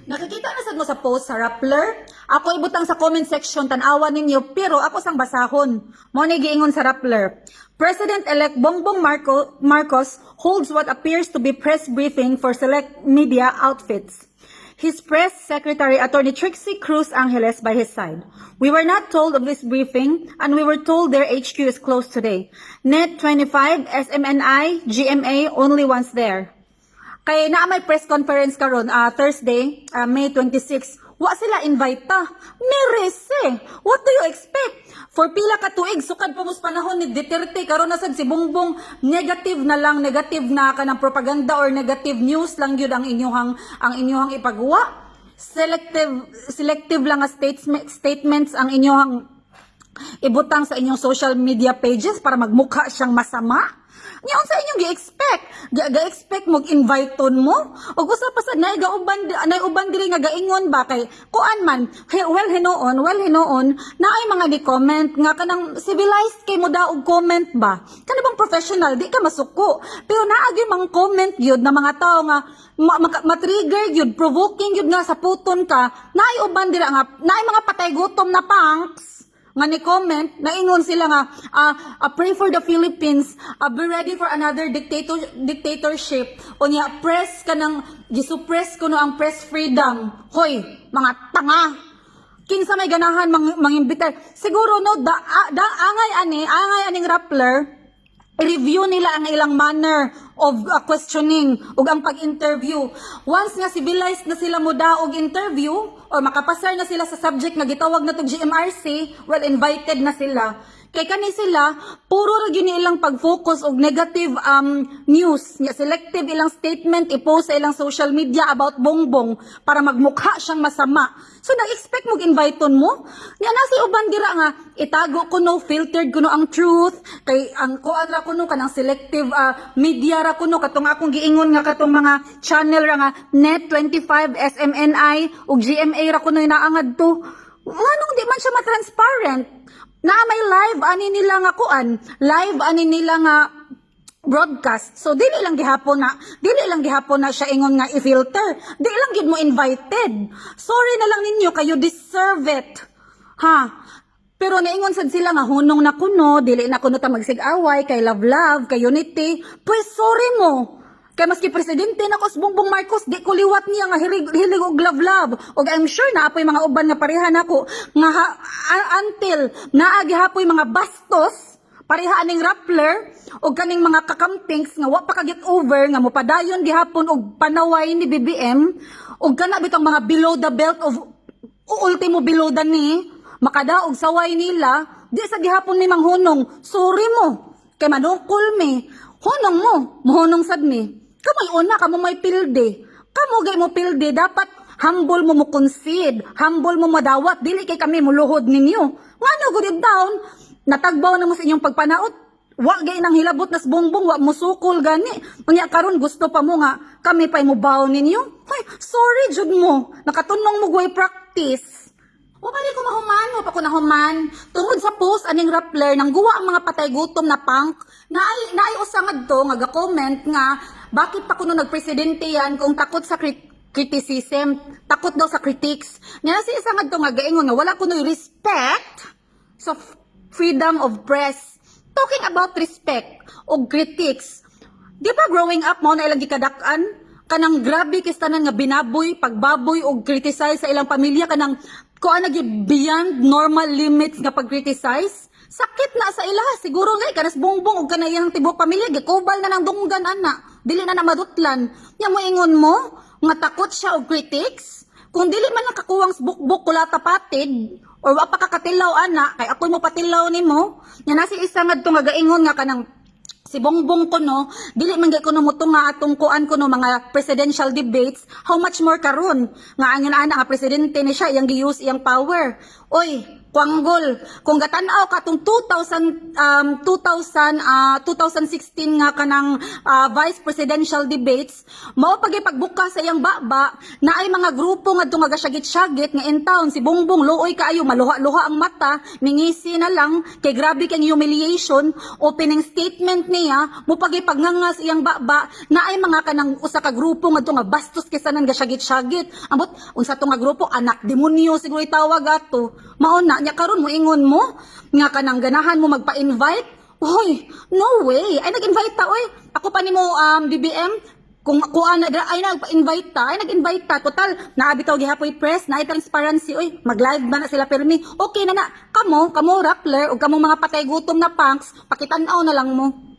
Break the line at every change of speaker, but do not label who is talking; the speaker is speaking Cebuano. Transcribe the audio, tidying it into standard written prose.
Nakikita na sad mo sa post sa Rappler. Ako ibutang sa comment section, tan-awa ninyo, pero ako sang basahon. Mao ni giingon sa Rappler. President-elect Bongbong Marcos holds what appears to be press briefing for select media outfits. His press secretary, Attorney Trixie Cruz Angeles, by his side. We were not told of this briefing, and we were told their HQ is closed today. Net 25, SMNI, GMA, only ones there. Kay naa may press conference karon, Thursday, May 26. Wa sila invite ta. Merese. What do you expect? For pila ka tuig sukad pa mos panahon ni Duterte, karon na sad si Bongbong, negative na lang, negative na kanang propaganda or negative news lang gyud ang inyong ipagawa. Selective selective lang nga statements ang inyong ibutang sa inyong social media pages para magmukha siyang masama. Nya unsa inyong gi-expect? Ga-expect mo invite mo? O usa pa sa nay gauban, nay uban diri nga gaingon ba kay kuan man he, well, hinuon naay mga di comment nga kanang civilized kay mo daog comment ba? Kana bang professional, di ka masuko. Pero naa gyud mga comment gyud na mga tao nga ma-trigger gyud, provoking gyud nga sa puton ka. Naay uban dira nga naay mga patay gutom na punks nga ni comment, naingon sila nga pray for the Philippines, be ready for another dictatorship. Unya press kanang gisuppress kuno ang press freedom. Hoy, mga tanga, kinsa may ganahan mangimbitar siguro, no? Da angay ani, angay aning Rappler review nila ang ilang manner of questioning ug ang pag-interview. Once nga civilized na sila mo daog interview or makapasar na sila sa subject nga gitawag na tog GMRC, well, invited na sila. Kay kani sila, puro ra gyud ni ilang pag-focus og negative news, nga selective ilang statement i-post sa ilang social media about Bongbong para magmukha siyang masama. So nag-expect mo invite mo? Nya na si uban dira nga itago kuno, filtered kuno ang truth kay ang kuan ra kuno, kanang selective media ra kuno, katong akong giingon nga katong mga channel ra nga Net25, SMNI ug GMA ra kuno naangad to. Nganong di man siya ma-transparent? Na may live ani nila nga kuan, live ani nila nga broadcast. So dili lang gihapon na siya ingon nga i-filter. Di lang gid mo invited. Sorry na lang ninyo, kayo deserve it. Ha? Pero naingon sad sila nga hunong na kuno, dili na kuno ta magsigaway kay love love, kay unity. Pues sorry mo. Kay maski presidente na ko si Bongbong Marcos, di ko liwat niya nga hilig, hilig og love love. Og I'm sure naa poy mga uban nga pareha nako nga until naa gihapoy mga bastos pareha aning Rappler og kaning mga kakampings nga wa pa ka get over nga mopadayon gihapon og panaway ni BBM og kana bitong mga below the belt of ultimo below the knee makadaog saway nila, di sa gihapon ni manghunong. Sorry mo kay manukol mi. Hunong mo, mohunong sad mi. Kamoy una, kamo may pilde, kamo gay mo pilde. Dapat humble mo, mo concede, humble mo, madawat. Dili kay kami muluhod ninyo. Ngano good down natagbaw na mo sa inyong pagpanaot? Wa gay nang hilabot nas Bongbong, wa mo sukol gani. Unya karon gusto pa mo nga kami pay mo baw ninyo. Hoy, sorry jud mo. Nakatunong mo gway practice. Wa pa ko mahuman, wa pa ko nahuman. Tungod sa post aning Rappler, nang guwa ang mga patay gutom na punk, naay usa ngadto nga ga-comment nga bakit pa kuno nagpresidente yan kung takot sa criticism, takot daw sa critics. Nga si isa ngadto nga gaingon nga wala kunoy respect sa freedom of press. Talking about respect o critics, di ba growing up mo na ilang gikadak-an? Kanang grabe kistanan nga binaboy, pagbaboy o criticize sa ilang pamilya, kanang kuan na gyud beyond normal limits nga pag-criticize. Sakit na sa ila. Siguro nga kanas Bongbong og kanang iyang tibuok pamilya gikubal na ng dunggan ana. Dili na na madutlan. Nya mo ingon mo nga takot siya og critics? Kung dili man nakakuwang bukbuk kulata patid or wa pa kakatilaw ana, kay ako mo patilaw nimo. Nya nasi isa ngadto nga gaingon nga kanang si Bongbong kuno dili man gay kuno motunga atong kuan kuno mga presidential debates, how much more karon nga ang ana nga presidente ni siya, iyang gi-use iyang power. Oy. Kwanggol. Kung gatanaw ka tong 2000 2000 2016 nga kanang vice presidential debates, mao pag pagbuka sa iyang baba na ay mga grupo nga nga gasyagit-syagit nga in town si Bongbong, luoy kaayo, maluha-luha ang mata, mingisi na lang kay grabe kang humiliation. Opening statement niya, mo pagipagnganga sa iyang baba na ay mga kanang usa ka grupo nga nga bastos kay sanan gasyagit-syagit. Ambot unsa to nga grupo, anak demonyo siguro itawag ato. Mao na nya karon moingon mo nga kanang ganahan mo magpa-invite. Uy, no way. Ay, nag-invite ta, oy. Ako pa nimo, BBM, kung kuan na ay nag-invite ta, ay nag-invite ta. Total, naa bitaw gihapoy press, naay transparency, oy, mag-live ba na sila permi. Okay na na. Kamo, kamo Rappler ug kamong mga patay gutom na punks, pakitan-aw na lang mo.